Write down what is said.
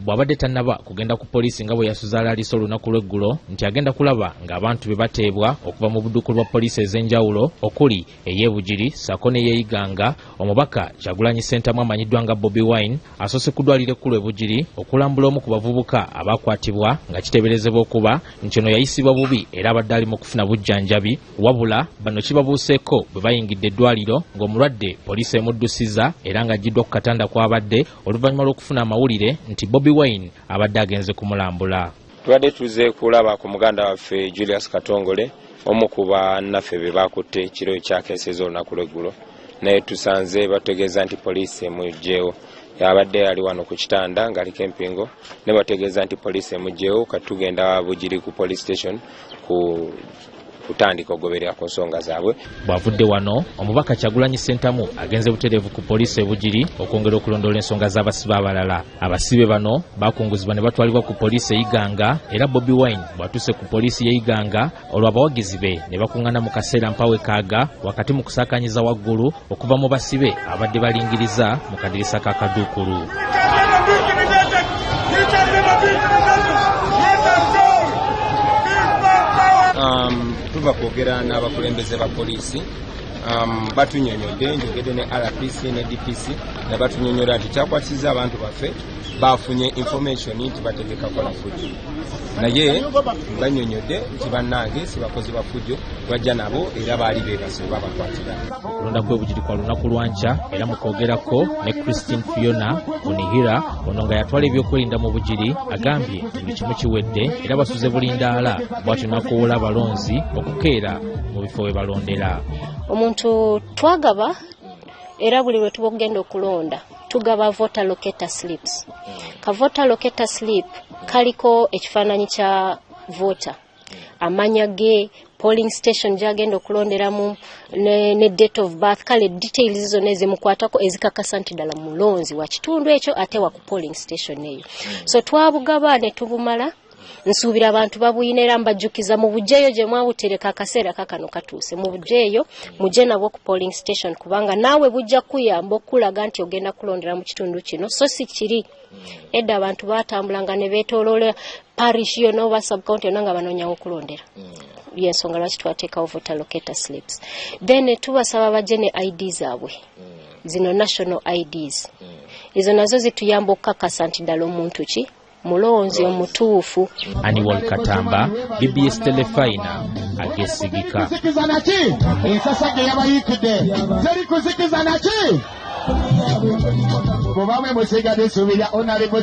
Bw'abadde tannaba kugenda ku poliisi nga bwe yasuze alaalise olunaku lw'eggulo nti agenda kulaba ng'abantu be bateebwa okuva mu budduukulu bwa poliisi ez'enjawulo okuli ey'e Bugiri ssaako n'ey'e Iganga, omubaka Kyagulanyi Ssentamu amanyiddwa nga Bobi Wine asoose ku ddwaliro ekkulu e Bugiri okulambula omu ku bavubuka abaakwatibwa nga kiteeberezebwa okuba nti ono yayisibwa bubi era abadde ali mu kufuna bujjanjabi. Wabula bano kibabuuseeko bwe bayingidde eddwaliro ng'omulwadde poliisi emuddusiza era ng'aggyiddwa ku katanda kw'abadde oluvannyuma lw'okufuna amawulire nti Bobi Wine abadde agenze kumulambula. Tubadde tuzze kulaba ku muganda waffe Julius Katongole, omu ku bannaffe be bakutte ekiro ekyakeesezza olunaku lw'eggulo, naye tusanze batutegeeza nti poliisi emuggyeewo. Abadde ali wano ku kitanda ng'aliko empingo, ne bategeeza nti poliisi emuggyeewo. Kati tugenda Bugiri ku police station ku kutandika okugoberera ku nsonga zaabwe. Bw'avudde wano, omubaka Kyagulanyi Ssentamu agenze butereevu ku poliisi e Bugiri okwongera okulondoola ensonga z'abasibe abalala. Abasibe bano bakunguzibwa ne batwalibwa ku poliisi e Iganga, era Bobi Wine bw'atuuse ku poliisi y'e Iganga olwo abawagizi be ne bakuŋŋaana mu kaseera mpawe kaaga wakati mu kusaakanyiza waggulu okuva mu basibe abadde balingiriza mu kadirisa k'akaduukulu. Tuva kwogera n'abakulembeze ba poliisi, batunyonyodde, njogedde ne RPC ne DPC ne batunyonyola nti kyakwasizza abantu baffe bafunye information nti bategeka kola fujjo, naye banyonyodde nti bannange si bakozi ba fujjo, twajja nabo era baali beebase babakwatira. Okulonda kw'e Bugiri kwa lunaku lwa nkya, era mu kwogerako ne Christine Fiona Onihira, ono nga yatwala ebyokwerinda mu Bugiri, agambye nti buli kimu kiwedde era basuze bulindaala, bw'atyo n'akowoola abalonzi okukeera mu bifo we balondera. Omuntu twagaba, era buli lwe tuba okugenda okulonda tugaba voter locator slips. Ka voter locator slip kaliko ekifaananyi kya voter, amanya ge, polling station gyagenda okulonderamu ne date of birth, kale details zonna ezimukwatako ezikakasa nti ddala mulonzi wa kitundu ekyo ate wa ku polling station eyo. So twabugaba ne tubumala, nsuubira abantu babuyina, era mbajjukiza mu bugyeyo gye mwabutereka, akaseera kakano katuuse, mu bugyeyo mujje nabwo ku polling station, kubanga naawe bujja kuyamba okulaga nti ogenda kulondera mu kitundu kino. So si kiri edda abantu batambulanga ne beetooloola parish yonna oba subcounty yonna nga banoonyawo okulondera. Yensonga lwaki twateekawo voter locator slips. Then tubasaba bajje ne ID zaabwe, zino national IDs. Ezo nazo zituyamba okukakasa nti ddala omuntu ki mulonzi omutuufu. Aniwal Katamba, BBS Telefayina, agesigika. Kuzikiza naki ensasagge yabayiikidde, teri kuzikiza naki, mubamwe musigadde essuubi lya honorable.